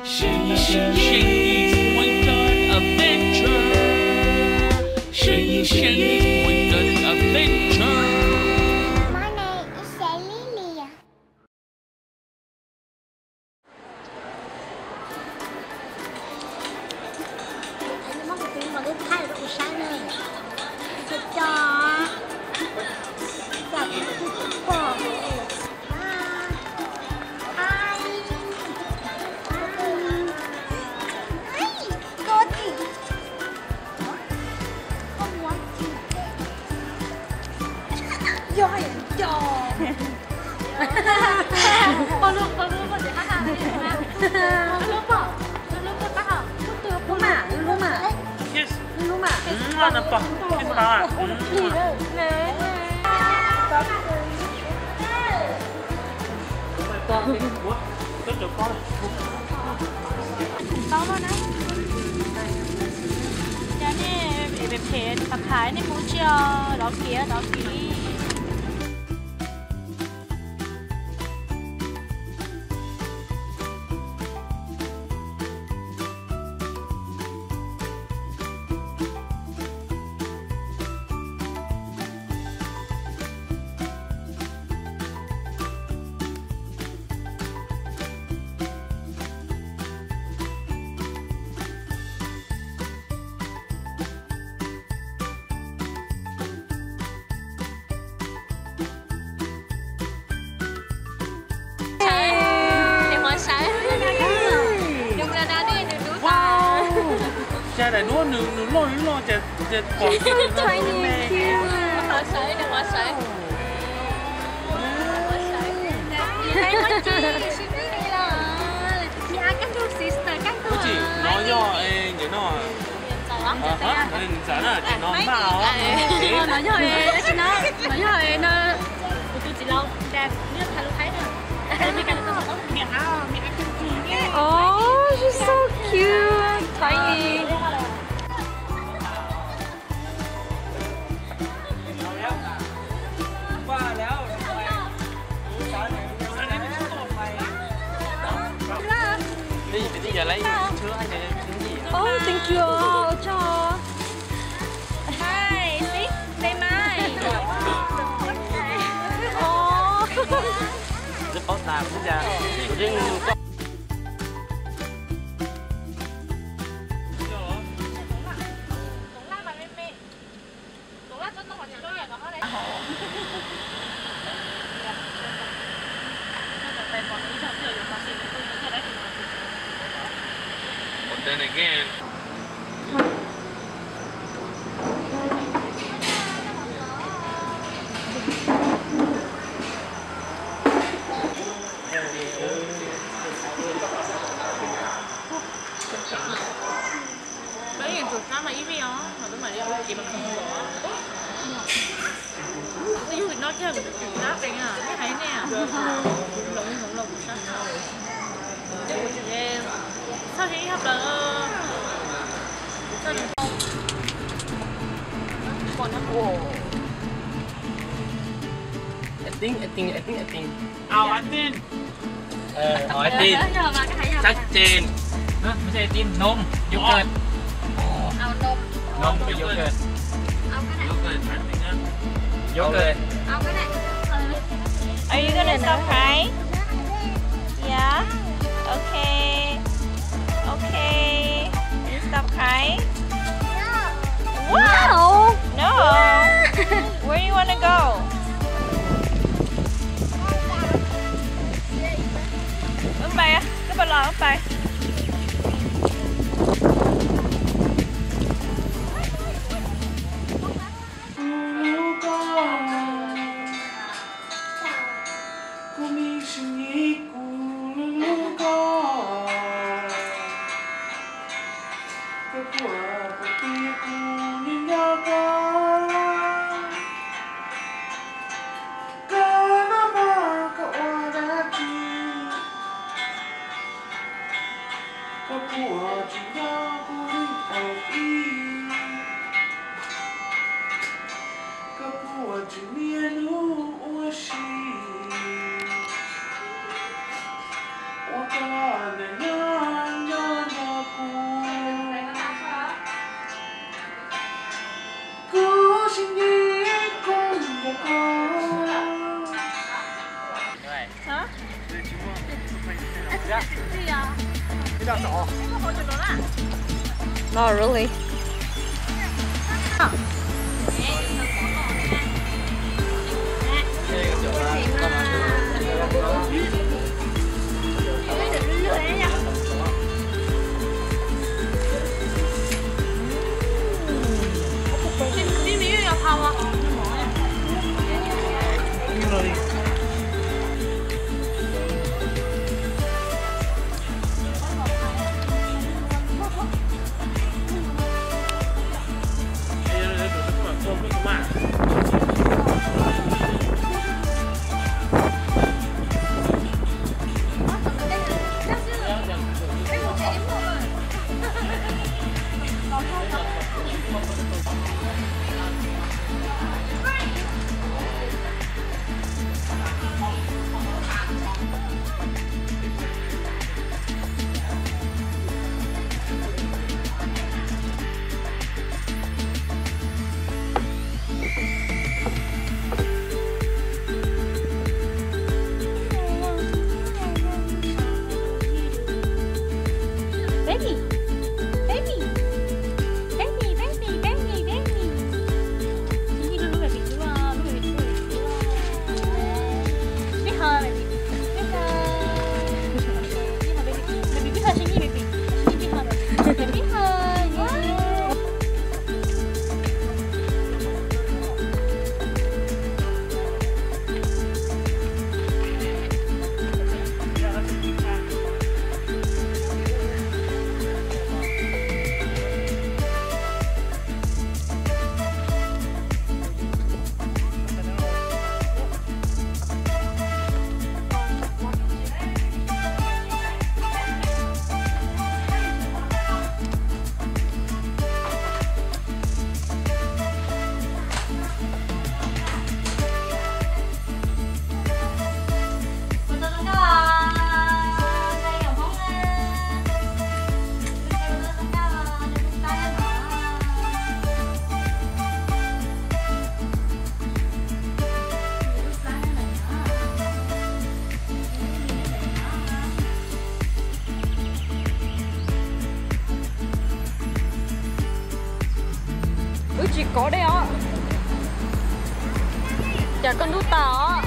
声音，声音，声音，Winter Adventure。声音，声音，Winter Adventure。Hlub mas, hlub mas. Hlub mas. Cov nej phem phem, nej mus tsis, dov kiag, dov kiag. Sawv, nws mus sawv. Nws mus na, nws dub tas. Cas daim duab nws, nws loj li loj, cas pom. Qhov sawv, nws qhov sawv. Qhov sawv. Nws muab ci, sib ntsib li los. Ci a kaj ntug, sister kaj ntug. Ua tsis no yog, nim no. Ntxawm na, ces no maj os. No yog, no yog no, kuv tus txiv laus, dad, nws thaij lub thaib na. Oh, she's so cute, tiny. Oh, thank you, ua tsaug. Hi, see, say hi. Oh. But then again, peb yeej tsuas sab mas ib vij os, mas peb mam li ua kev mas kho mus los. Twb yog vim no kiag kuv twb tsis sab qees, nej hais nej, hloov hloov los kuv sab sab. Ces kuv tsis, txhawj kiag ib hab plaws. Pom no kuv. I think, I think, I think, I think. Ao, I think. Ờ, hỏi tin. Chắc chắn. Hả? Không phải tin, nôm, yogurt. Nôm với yogurt. Yogurt, I think, á. Yogurt. Are you gonna stop crying? Yeah? Okay. Okay. You stop crying? Wow! No! Where you wanna go? Wb pais, wb pais los, wb pais. Kuv lub koj, kuv me sim neej, kuv lub koj, koj puas paub tias kuv nyob nyob koj, koj noj mov koj ua dab tsi, koj puas tsis nyob kuv li thaum ub, koj puas tsis niaj hnub ua si, ua koj ntawm nyob Hả? Gì vậy? Not really. Baby, baby, baby, baby, baby, baby. Ib lub baby dub, lub baby dub. Pib ho baby, pib ho. Pib ho baby, baby pib ho, sib nyiam baby, sib nyiam pib ho baby, baby pib ho. Wb tsis kov dej os. Cas koj ntub tas os.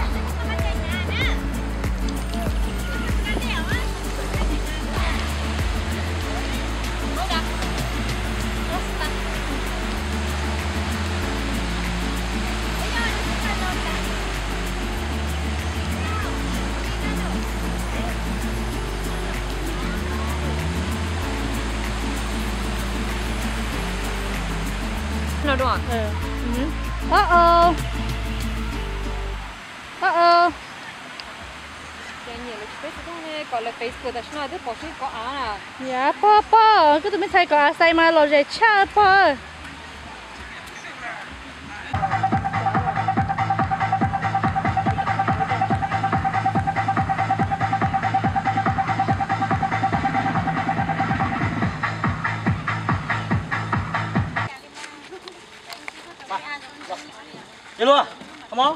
No dua. Uh-oh. Uh-oh. Kom lawv Facebook tam sim no twb pom sib kov av na. Yam pog pog, koj tus me ntxhais kov av xais mas lom zem tshaj pog. Ê luaj, hmo.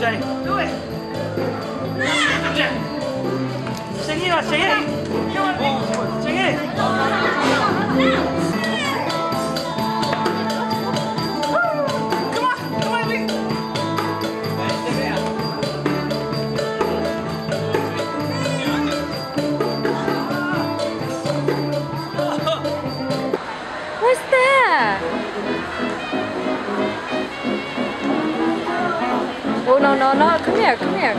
Do it. Sing it, sing it. Sing it. Come on, come on, Lee. What's that? Oh, no, no, no, come here, come here.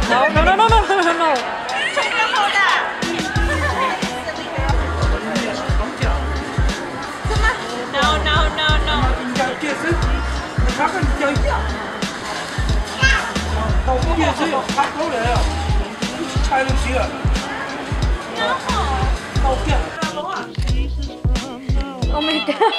No, no, no, no, no, no, no. No, no, no, no. Ncaws kiag xwb, nws qab koj ncaws ib yam. Ntaus kiag xwb, qab plaub lawm, twb tsis tshai li siv lawm. Ntaus kiag. Oh my God.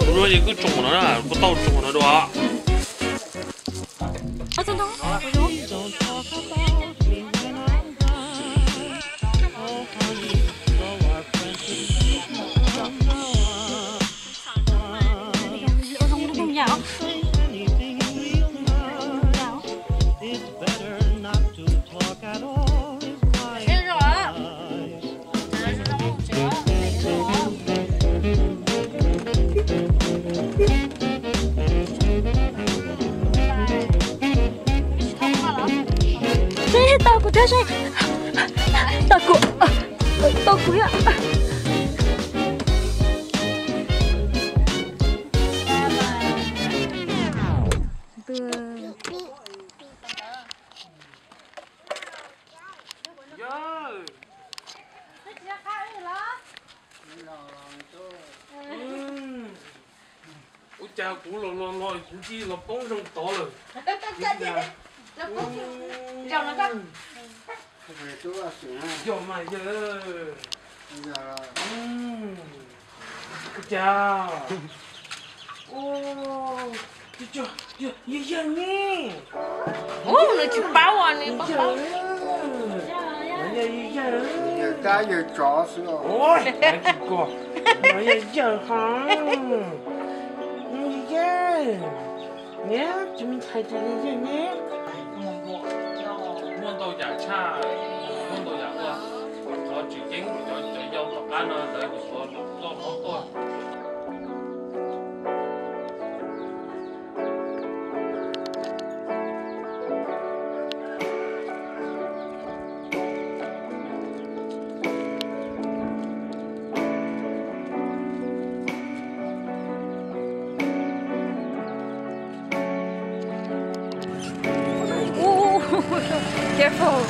Kuv no ces kuj tsoo no na, kuv tau tsoo no dua. Seb, tau kuv thiab seb. Tau kuv, tau kuv thiab. Ua cas kuv los los los kuv cia los poob zoo tod lawm. Yog mas yawg. Ua cas, yog yawg ne. Nws tsis paub os, nws paub. Yawg, yawg tsov xwb. Yawg, yawg, yawg. Niam, tsis me ntxhais tsis yawg ne. Muaj ntau yam tshaj, muaj ntau yam ua, cov tsis ceeb, cov yau tom qab no lawv tuaj hlob tuaj. Ooh, careful.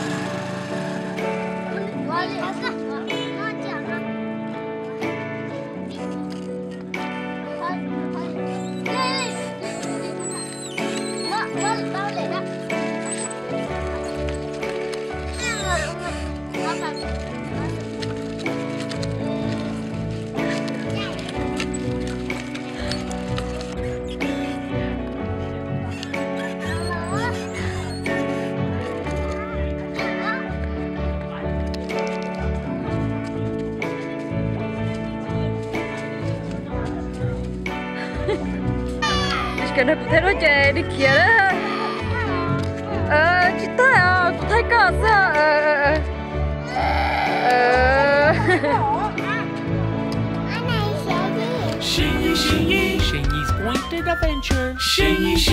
Kawm nrog kuv thaij duab ces li khiav lawm. Tsis thaij os, kuv thaij koj xwb. Shinyi's Point of Adventure. Shinyi's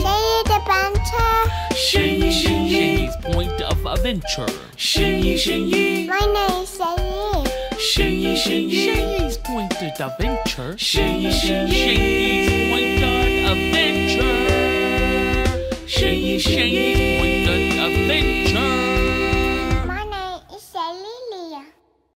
Point of Adventure. Shinyi's Point of Adventure. Shinyi's Point of Adventure. Shinyi's Point of Adventure.